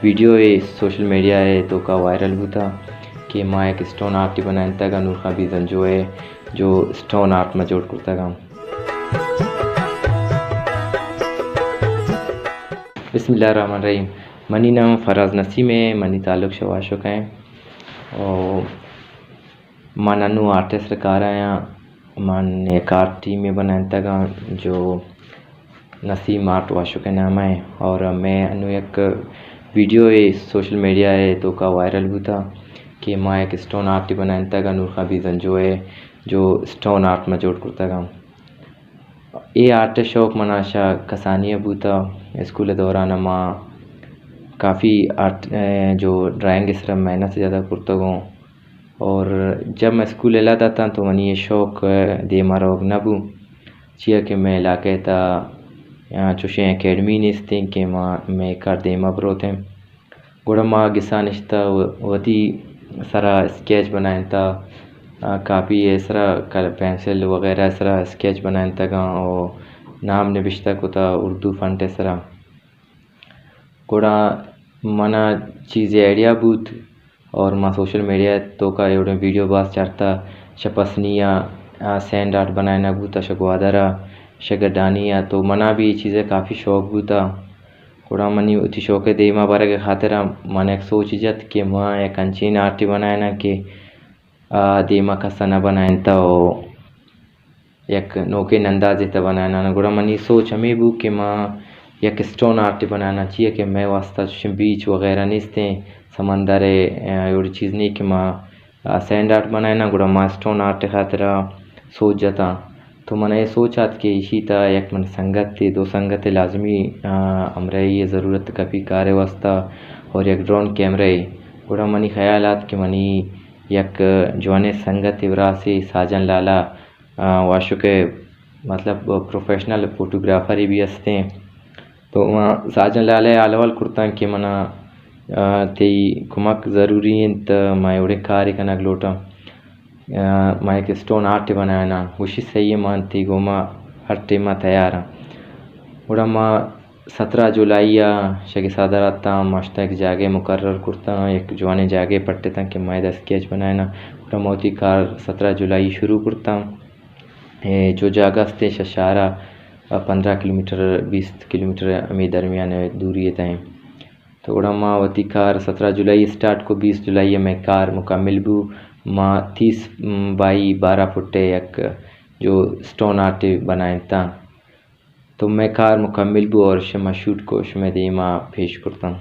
ویڈیو ءِ social media ءِ توکا وائرل بوتا کہ ما یک اسٹون آرٹے بنائینتگ ءَ نور خان بیزنجو ءِ جو اسٹون آرٹ ما جوڑ کرتگ ءَ۔ بسم اللہ الرحمن الرحیم۔ منی نام فراز نسیم ءِ، منی تعلق شہ واشک ءَ۔ او من انوں آرٹ ءِ سر کار ءَ آں۔ من یک آرٹ ٹیمے بنائینتگ ءَ جو نسیم آرٹ واشک ءِ نام ءَ، اور مئے انوں یک ویڈیو ءِ سوشل میڈیا ءِ توکا وائرل بوتا کہ ما یک اسٹون آرٹے بنائینتگ ءَ نور خان بیزنجو ءِ جو اسٹون آرٹ ما جوڑ کرتگ ءَ۔ اے آرٹ ءِ شوق منا شہ کسانی ءَ بوتا۔ اسکول ءِ دوران ءَ ما کافی آرٹ، ءَ، جو ڈرائنگ ءِ سرا محنت زیادہ کرتگوں۔ اور جب من اسکول یلہ داتاں تو منی اے شوق، ءَ، دیما روگ نہ بو، چیا کہ مئے علاقہ ءِ تہا، ءَ، چوشیں اکیڈمی نیستیں کہ ما مئے کار دیما بروتیں۔ گڑا ما گسا نشتہ و-، وتی سرا اسکیچ بنائینتا، ءَ، کاپی ءِ سرا کل-، پینسل وغیرہ ءِ سرا اسکیچ بنائینتگاں و نام نبشتہ کتا اردو فنٹ ءِ سرا۔ گڑا منا چیزے آئیڈیا بوت اور ما سوشل میڈیا ءِ توکا اے وڑیں ویڈیو باز چارتا، شہ پسنی ءَ، ءَ، سینڈ آرٹ بنائینگ بوتا، شہ گوادر ءَ، شہ گڈانی ءَ، تو منا بھی اے چیز ءِ کافی شوق بوتا۔ گڑا منی وتی شوق ءِ دیما برگ ءِ خاطرا من یک سوچے جت کہ ما یک انچیں آرٹے بنائیناں کہ آ دیما کس ءَ نہ بنائینتہ و یک نوکیں اندازے تہ بنائیناں۔ گڑا منی سوچ ہمے بو کہ ما یک اسٹون آرٹے بنائیناں، چیا کہ مئے واسطہ چوشیں بیچ وغیرہ نیستیں، سمندر ءِ، ءَ، اے وڑیں چیز نی کہ ما، ءَ، سینڈ آرٹ بنائیناں۔ گڑا ما اسٹون آرٹ ءِ خاطرا سوچ جتاں۔ تو من اے سوچ آت کہ ایشی تہ یک من سنگتے، دو سنگتے لازمی، ءَ، ہمراہی ءِ ضرورت کپی کار ءِ واسطہ اور یک ڈرون کیمرہ ءَ۔ گڑا منی خیال آت کہ منی یک جوانیں سنگتے، براسے ساجن لالا، ءَ، واشک ءِ مطلب پروفیشنل فوٹوگرافرے بھی ہستیں۔ تو ما ساجن لالا ءَ حال احوال کرتاں کہ منا، ءَ، تئی کمک ضروری انت، ما اے وڑیں کارے کنگ لوٹاں۔ ءَ، ما یک اسٹون آرٹے بنائیناں۔ گوشی صحیح ہے، ما تئی گوما ہر ٹائما تیاراں۔ گڑا ما سترہ جولائی ءَ شہ گسا در اتاں، ما شتاں یک جاگہے مقرر کرتاں، یک جوانیں جاگہے پٹتاں کہ ما ادا اسکیچ بنائیناں۔ گڑا ما وتی کار سترہ جولائی شروع کرتاں۔ اے جو جاگہ استیں شہ شہر ءَ پندرہ کلومیٹر، بیست کلومیٹر ہمے درمیان ءَ دوری ءَ تہ ایں۔ تو گڑا ما وتی کار سترہ جولائی ءَ اسٹارٹ کو، بیست جولائی ءَ مئے کار مکمل بو۔ ما تیس، م، بائی بارہ فٹ ءِ یک جو اسٹون آرٹے بنائینتاں۔ تو مئے کار مکمل بو اور شما شوٹ کو، شمئے دیما پیش کرتاں۔